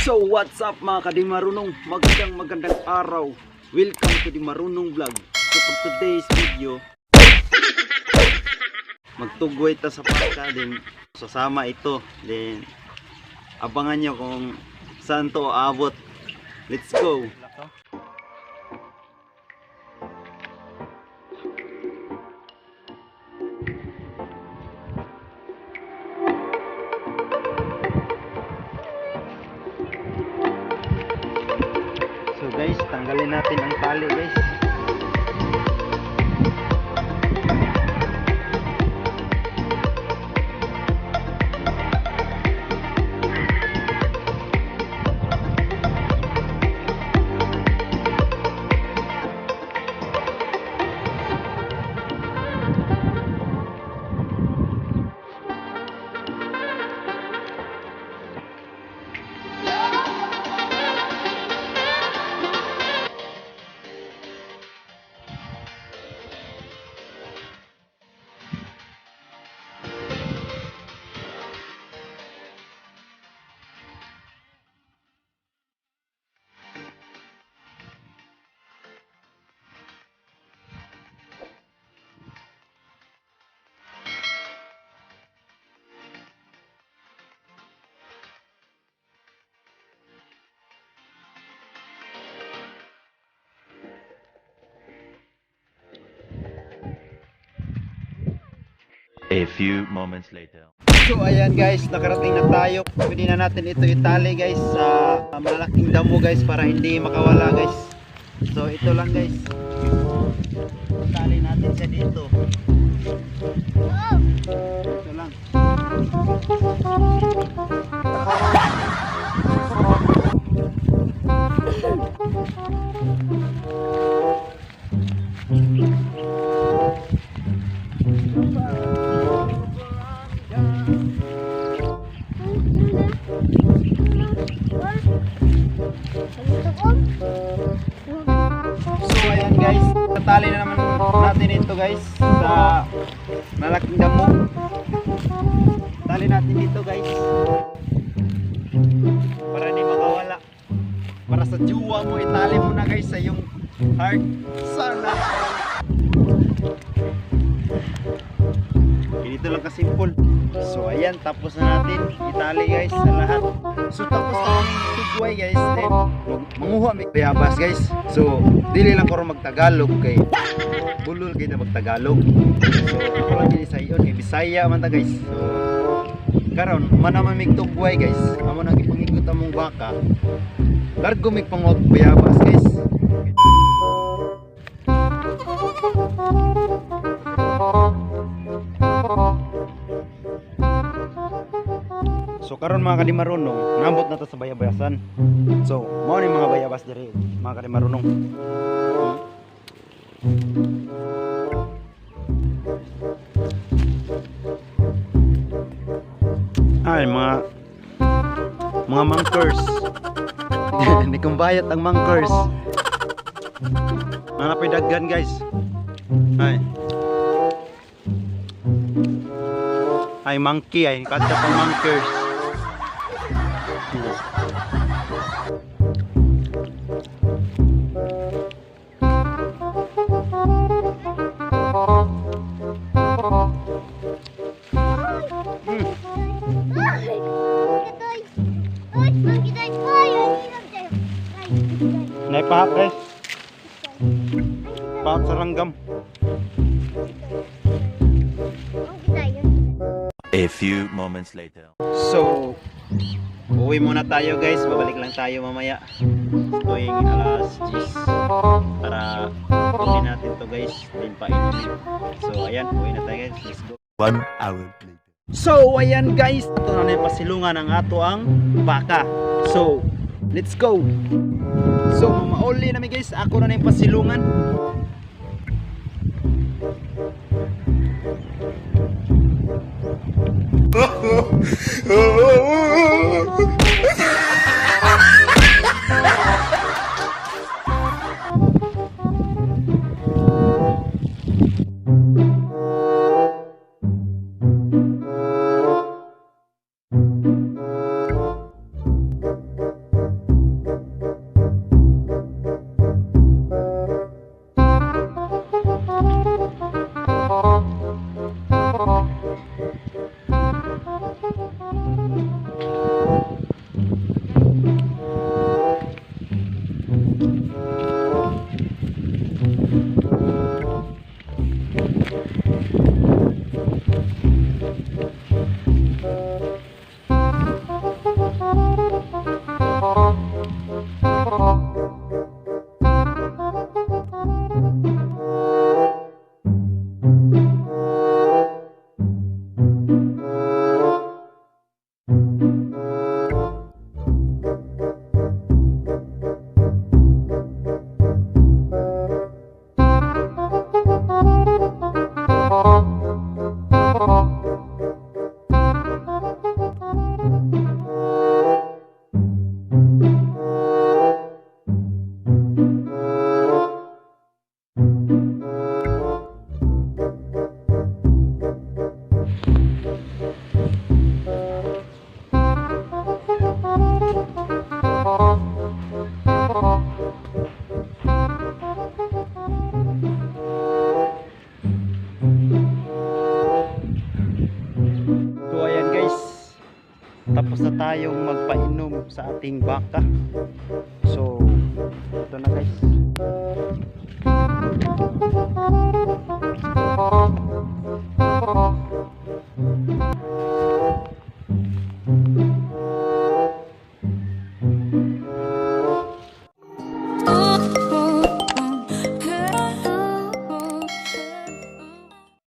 So what's up, mga kadimarunong? Magandang magandang araw. Welcome to the Marunong Vlog. So for today's video, magtugway ta sa baka din. Sasama ito. Then abangan nyo kung saan to aabot. Let's go! So guys, tanggalin natin ang tali, guys. A few moments later. So ayan guys, nakarating na tayo. Pwede na natin ito itali, guys, sa malaking damo, guys, para hindi makawala, guys. So ito lang, guys. Tali natin siya dito. Ito lang. So ayan guys, natali na naman natin ito, guys, sa malaking damo. Tali natin dito, guys. Para hindi makawala. Para sa juwa mo, itali mo na, guys, sa iyong heart. Sana. Ganito lang kasimple. So ayan, tapos na natin itali, guys, sa lahat. So tapos na ang tugway, guys. Then manguha mi bayabas, guys. So dili lang ko ron magtagalog kay bulol kay na magtagalog. So ako lang dili sa iyon kay Bisaya man ta, guys. So karon man naman mig tugway, guys. Amo nang gipangigot among baka. Largo mig pangwag bayabas, guys. So karon, mga kadimarunong, nambot na ta sa bayabayasan. So mao ni mga bayabas diri, mga kadimarunong. Ay, mga monkers. Ni kumbayat ang monkers. Mga napidagan, guys. Ay. Ay, monkey ay kada pang monkers. Naipahak, guys. Pahak sa langgam. A few moments later. So, uwi muna tayo, guys. Babalik lang tayo mamaya tuwing alas 10 para kunin natin to, guys. Din painumin. So, ayan. Uwi na tayo, guys. Let's go. One hour later. So, ayan guys. Ito na yung pasilungan ng ato ang baka. So, let's go. So, mauli na mi, guys. Ako na yung pasilungan. Tapos na tayong magpainom sa ating baka. So, ito na, guys.